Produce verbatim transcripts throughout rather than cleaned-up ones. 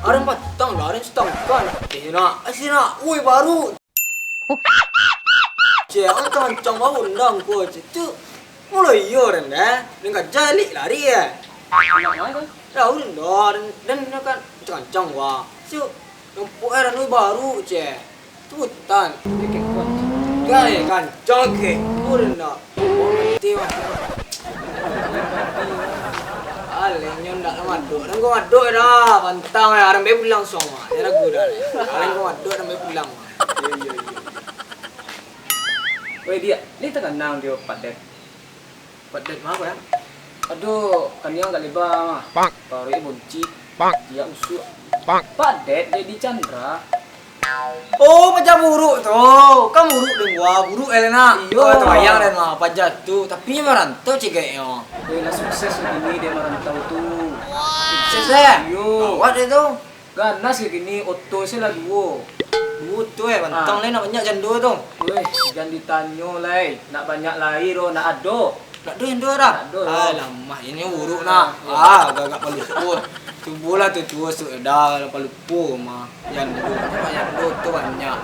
Aren patang lah, aren satangka nak teh nak. Asi nak, woi baru. Cek, ang kancang baru rendang ko, cek. Tu, mulo iyo rendang. Dan gajah elik lari eh. Nak mana tu? Tahu rendang, dan, dan dia kan kancang wah. Su, nampak eh rendang baru, cek. Tu hutan. Dia kekot. Gai kancang ke. Tu rendang. Mati mah. Alenyo ndak lah madok. Dan gua madok dah. Pantang eh. Arambe pulang suang mah. Dia ragu dah. Alen gua madok, arambe pulang mah. Iyo, iyo, iyo. Weh, Diak, ni takanang dio Pak Det. Pak Det mah apo, ya? Aduh, kaniang agak leba mah. Paruik boncik. Tiak usuak. Pak Det jadi Chandra. Oh, paja buruk tu. Kan buruk den gua, buruk eh, Lena. Iyo. Oh, tabayang den mah, paja tu. Tapi marantau cigeknyo. Weh, lah sukses kini den marantau tu. Sukses eh? Iyo. Awak deh tu. Ganas kini, oto se lah duo. Duo tu eh, pantang lai nak banyak jando tu. Weh, jan ditanyo lai, nak banyak lai doh, nak ado. Nak ado jando dah? Nak ado. Alamak, ini buruk nak. Ah, agak-agak palupo. Cubolah tu tuo sudah, lah palupo mah. Jando, banyak jando tu banyak.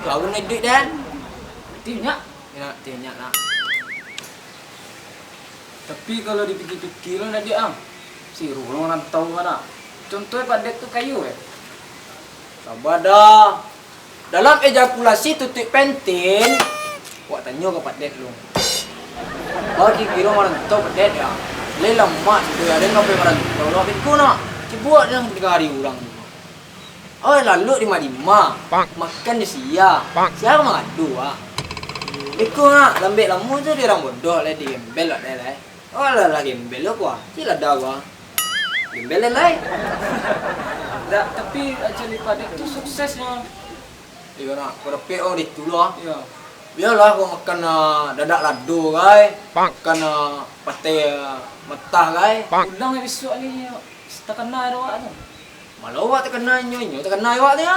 Kau nak duit dan? Ti banyak? Nak ti banyak nak. Tapi kalau dipikir-pikir lah, Diak, ah. Siruang rantau mah nak. Contoh Pak Det tu kayo eh. Saba dah. Dalam ejakulasi tutuik pentin, wak tanyo ka Pak Det lu. Kau kiro marantau Pak Det ya. Lai lamak sudah ada ngapai marantau lah beko nak. Cubo awak tengah hari urang tu. Oh, lalok di ma-di ma, makan di sia. Sia mangadu, ah. Beko nak, lambek lamo tu di urang bodoh lai, digembel lah dai lai. Oh, lah, lah gembel lo kuah. Cik lah dah kuah. Gembel lai lai. Dak, tapi Rajo Lipadik tu suksesnyo. Iyo nak, kau dapek oh di tu lah. Iyo. Bialah kau makan ah, dadak lado kai. Makan ah, patai ah, matah kai. Pulang lah bisuak ni, takana ado awak tu. Malah awak takana inyo, inyo takana awak tu ya.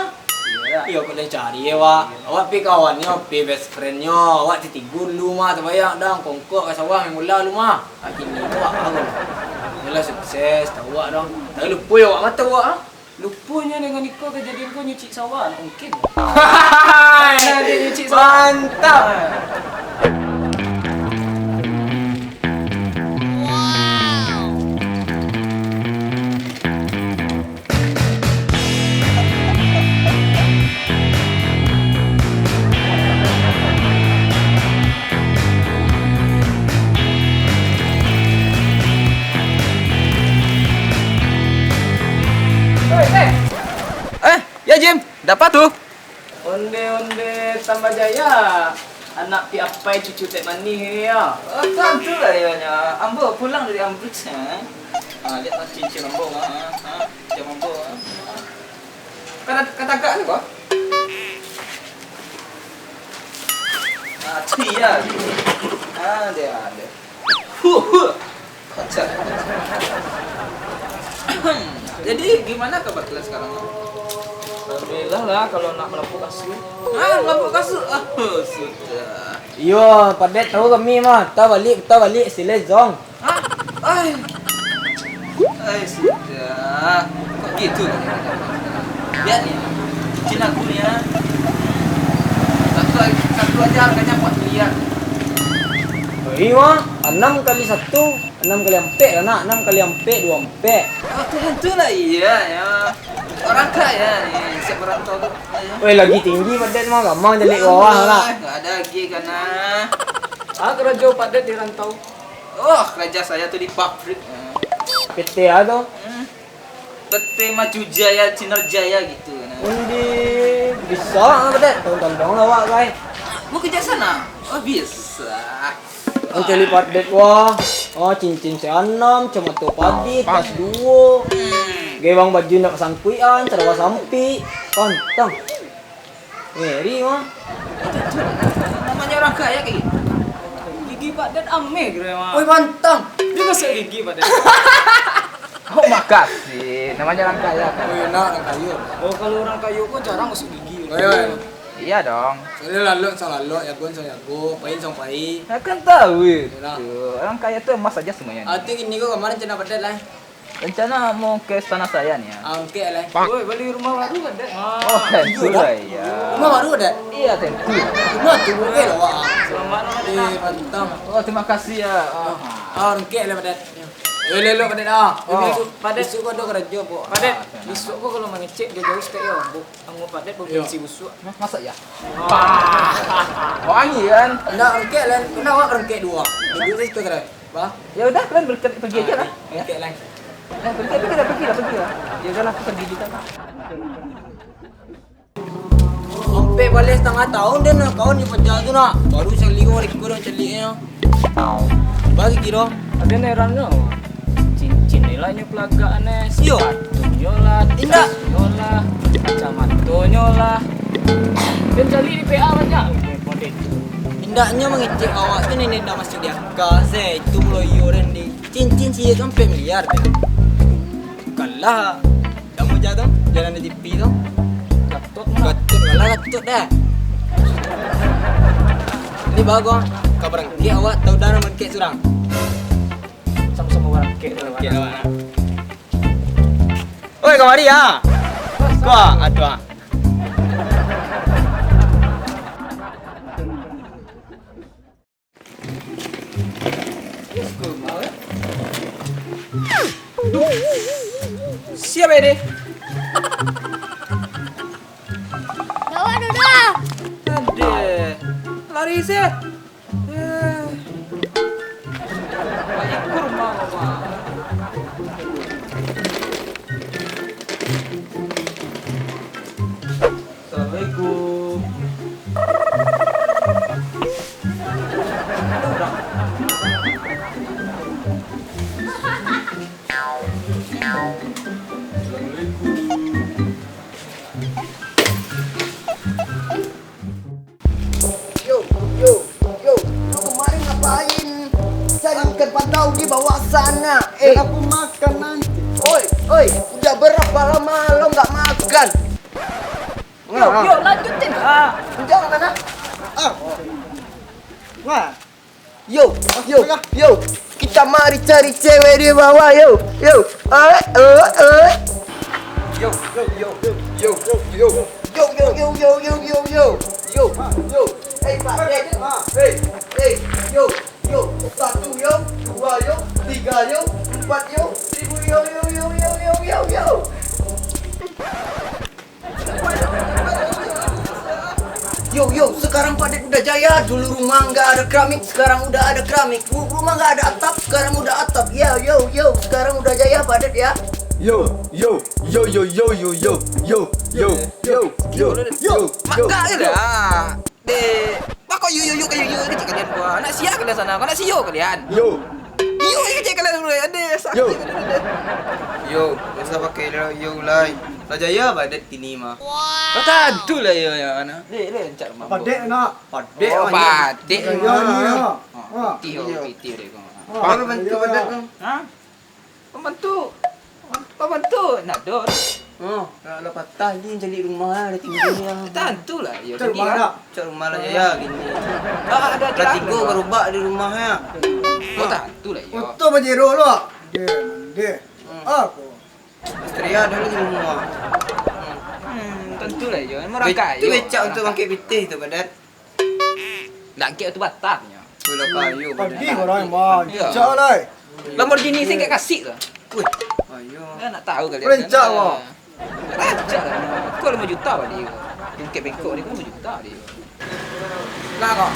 Iyo, kau dah cari awak. Awak pi kawan nyo, pi best friend nyo. Awak titigo dulu mah, tabayang dang, kongkok ka sawah main bola dulu mah. Kini tu awak baru. Nyolah sukses, tahu awak dong. Tapi lupo yo awak mato awak ah. Luponyo dengan iko kajadian ko nyucik sawah, nak mungkin. Hai. Nah, dia nyucik sawah. Mantap. Eh, ya Jim, dapa tu? Onde-onde tambah jaya, anak Pi Apai cucu Tek Manih ni ya. Oh, tantu lah iyonyo. Ambo pulang dari Ambrik, eh. Ah, lihat lah cincin ambo, ah, ah, jam ambo, ah. Kan, kan tagak tu, Bang? Ah, tu iya. Ah, dia ada. Huh, huh. Kocak. Jadi, gimana kabar kalian sekarang, Bang? Alhamdulillah lah, kalau nak melampau kasur. Ah, melampau kasur? Oh, sudah. Iyo, Pak Det tahu kami mah. Tabalik, tabalik, silai zong. Hah? Ai. Ai, sudah. Kok gitu? Lihat nih, cincin aku nih ya. Satu, satu aja harganya empat miliar. Iyo, anam kali satu, anam kali ampek lah nak. Anam kali ampek, duo ampek. Oh, tentu lah iya ya. Orang kaya nih, siap merantau tuh. Weh, lagi tinggi Pak Det mah, gamang jalek bawah lah. Nggak ada lagi karena. Ah, karajo Pak Det di rantau. Oh, kerja saya tuh di pabrik. P T A tu? Hmm. P T Maju Jaya, Cina Jaya gitu. Nah. Undi bisa apa dek? Tolong-tolong lah awak, guys. Mau kerja sana? Oh, bisa. Ang cari Pak Det wah. Oh, cincin seanam, camato padi, tas duo. Hmm. Gewang baju nak pasangkuian, sarawa sampi. Pantang. Ngeri mah. Namanya orang kaya kayak gitu. Gigi Pak Det ameh kira mah. Oi, pantang. Dia masuk gigi Pak Det. Oh, makasih. Namanya orang kaya kan. Oh, enak orang kaya. Oh, kalau orang kaya kok jarang masuk gigi. Oi, oi. Iya dong. Soalnya lalok sang lalok, jagoan sang jago, pai sang pai. Ya kan tahu itu. Orang kaya tuh emas aja semuanya. Arti gini kok kemarin cina Pak Det lah. Rencana mau ke istana saya nih ya. Ah, oke lah. Woi, bali rumah baru kan, Dek? Oh, tentu lah ya. Rumah baru, Dek? Iya, tentu. Rumah tu, oke lah, wah. Selamat, Dek. Eh, mantap. Oh, terima kasih ya. Ah. Ah, oke lah, Dek. Eh, lelok, Dek, ah. Oh. Besok, Pak Dek. Besok kau ada kerja, Bu. Pak Dek, besok kau kalau mangecek, jauh-jauh sekali ya, Bu. Anggo Pak Dek, Bu, bensi busuak. Masa ya? Wah. Wangi kan? Ndak rengkek, Len. Kena awak rengkek dua. Duduk di situ, Teh. Bah. Ya udah, kalian berke-, pergi aja lah. Ah, ya. Oke, Lang. Eh, pergi, pergi lah, pergi lah, pergi lah. Ya udahlah, aku pergi juga lah. Sampai balik setengah tahun dia nak kawan di pacar tu nak. Baru cari kau, kau dah cari dia. Bagi kiro. Ada neran nyo. Cincin ni lah nyo pelagak ne. Iyo. Sepatu nyo lah, indak. Tas nyo lah, kacamato nyo lah. Dan cari di P A banyak. Model tu. Indaknyo mangecek awak tu nini ndak masuk di akal se. Itu pulo iyo dan di cincin sih sampai miliar. Kalah. Kamu aja tu, jalan di T V tu. Gatot mah. Gatot lah, gatot dah. Ini bagus, ka barangkek awak, tahu dah barangkek surang. Sama-sama barangkek, barangkek awak. Oi, kamari ah. Wah, aduh ah. Siapa ini? Bawa dulu. Ade, lari sih. Eh. Baik kurma, Mama. Assalamualaikum. Yo, yo, yo, lu kemarin ngapain? Cari ikan pantau di bawah sana. Eh, aku makan nanti. Oi, oi, udah berapa lama lo nggak makan? Yo, yo, lanjutin. Ah, udah mana? Ah. Wah. Yo, yo, yo. Kita mari cari cewek di bawah, yo. Yo. Eh, eh, eh. Yo, yo, yo, yo, yo, yo, yo. Yo, yo, yo, yo, yo, yo, yo. Yo, yo. Hei, Pak Dek. Hei, hei, yo, yo. Satu, yo. Dua, yo. Tiga, yo. Empat, yo. Seribu, yo, yo, yo. Yo, yo, sekarang Pak Dek udah jaya. Dulu rumah nggak ada keramik, sekarang udah ada keramik. Ru-, rumah nggak ada atap, sekarang udah atap. Yo, yo, yo, sekarang udah jaya Pak Dek ya. Yo, yo, yo, yo, yo, yo, yo, yo, yo, yo, yo, yo, yo. Yo, yo, yo, yo, yo, yo, yo, yo. Dek, bako yo, yo, yo, kayo yo, kecek kalian gua. Anak sia kalian sana, anak sio kalian. Yo. Yo, kecek kalian dulu, ade, sakit. Yo. Yo, usah pakai lo, yo, lai. Lah jaya Pak Dek kini mah. Wah. Tantu lah yo, ya, anak. Dek, dek, encak rumah. Pak Dek nak. Pak Dek, oh, Pak Dek. Yo, ni, yo. Ha, piti, oh, piti, dek, kau. Baru bantu Pak Dek, kau. Ha? Pembantu. Pembantu. Nak dot. Oh, kalau lah patah ni cari rumah lah, tinggal ni lah. Tantu lah, ya. Cari rumah lah. Cari rumah lah, ya, gini. Ah, ada tiga gerobak di rumah, ya. Oh, tantu lah, ya. Untung Pajero lah. Dia, dia. Hmm. Apa? Astria ada lagi rumah. Hmm, tantu lah, ya. Murah kaya. Itu becak untuk bangkit pitih tu, Pak Dek. Ndak angkek tu batang nyo. Pagi orang mah, cak lah. Lamborghini singkek kasik tu. Weh, ayo. Kan nak tahu kalian. Rancak lah. Rancak lah. Kau lima juta bali. Bengkok-bengkok ni kan lima juta dia. Lah kau.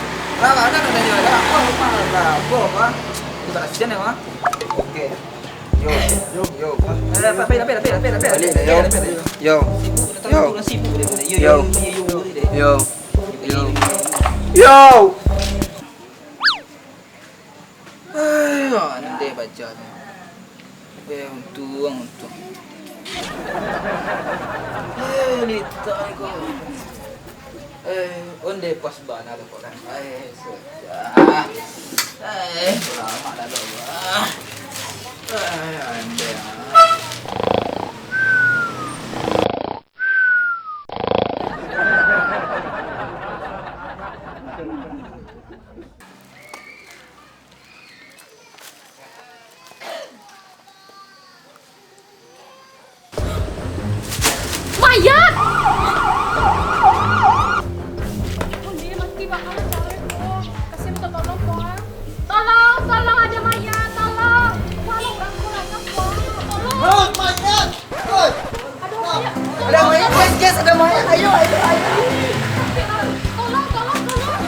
Lah kau, dah, dah, dah, dah. Kau rumah lah, kau apa? Kau tak kasihan ya, Mak? Oke. Yo, yo, yo. Eh, apa, apa, apa, apa, apa, apa? Balik, yo. Yo. Sibuk, dah tahu orang sibuk dia. Yo, yo, yo, yo. Yo. Yo. Ai, andai baca tu. Eh, untung, untung. Eh, litak ni kau. Eh, onde pas bana tu kau kan. Ai, sudah. Ai, selamat dah tu. Ai, andai. Tolong, tolong, ada mayat, tolong. Tolong, urang kurangnya, Puang. Tolong. Hei, mayat! Hei! Ada mayat. Ada mayat, guys, guys, ada mayat. Ayo, ayo, ayo. Tolong, tolong, tolong.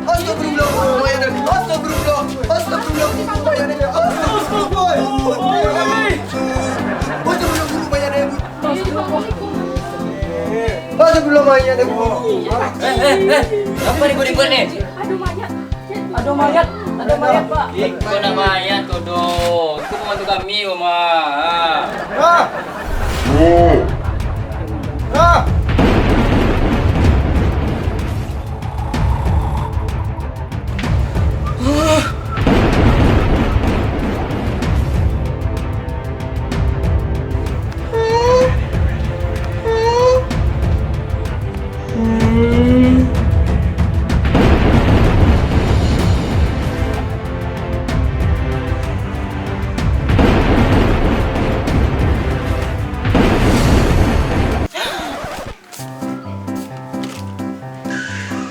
Astagfirullah, mayat ada. Astagfirullah, astagfirullah, mayat ada. Astagfirullah. Astagfirullah, mayat ada. Astagfirullah, mayat ada. Eh, eh, eh. Apa ribut-ribut ni? Aduh, mayat. Aduh, mayat. Aduh, mayat, Pak. Iko nak mayat ko doh. Iko pembantu kami, Uma. Ha. Ah! Ah!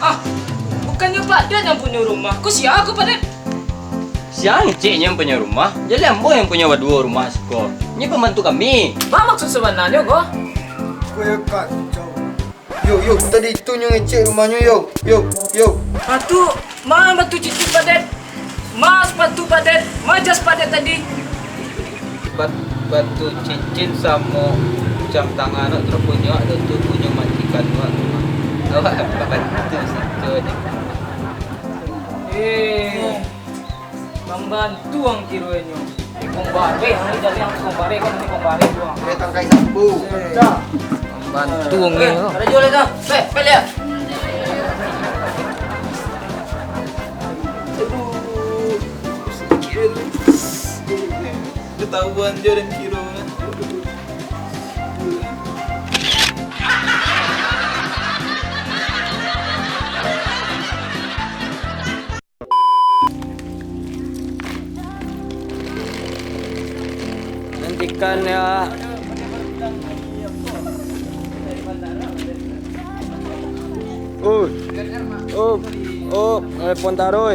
Ah, bukannyo Pak Ded yang punyo rumah. Ko sia ko, Pak Ded? Sia ngecek nyo yang punyo rumah? Jadi ambo yang punyo baduo rumah siko. Nyo pembantu kami. Apo maksud sabananyo ko? Ko yo kacau. Yo, yo, tadi tu nyo ngecek rumahnyo, yo, yo, yo. Ah, tu, ma batu cincin Pak Ded? Ma sepatu Pak Ded? Ma jas Pak Ded tadi? Bat-, batu cincin samo jam tangan awak tu punyo awak tu, tu punyo majikan awak tu. Awak bantu siko nyo. Eh, pambantu ang kironyo. Tikong bareh, ari tadi ang tikong bareh, kan tikong bareh tu ang. Eh, tangkai sapu. Pambantu ang ni. Ada jual itu. Eh, beli ya. Aduh, ketahuan jo dan kiro. Hentikan ya. Oh, oh, oh, telepon taruh.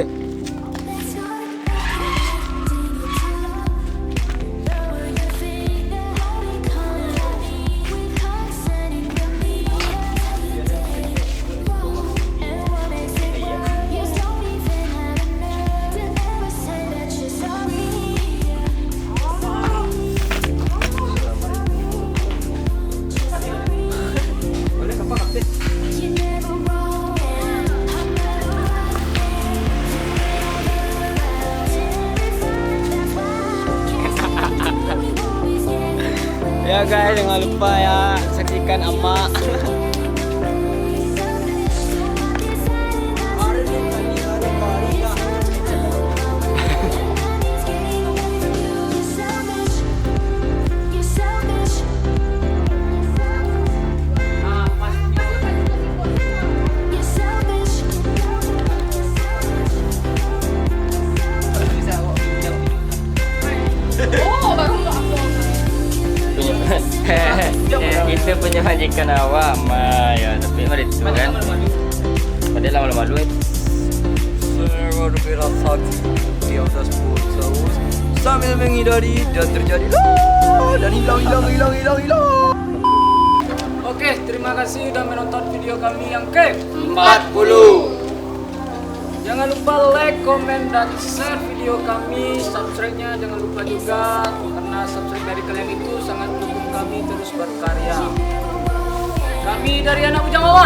Ya guys, jangan lupa ya, saksikan Amak. Itu punyo majikan awak, mah, ya, tapi mah itu kan. Padahal malu-malu, eh. Sambil menghindari dan terjadi dan hilang, hilang, hilang, hilang, hilang. Oke, terima kasih sudah menonton video kami yang ke empat puluh. Jangan lupa like, komen, dan share video kami. Subscribe-nya jangan lupa juga, karena subscribe dari kalian itu sangat mendukung kami terus berkarya. Kami dari Anak Bujang Bawah.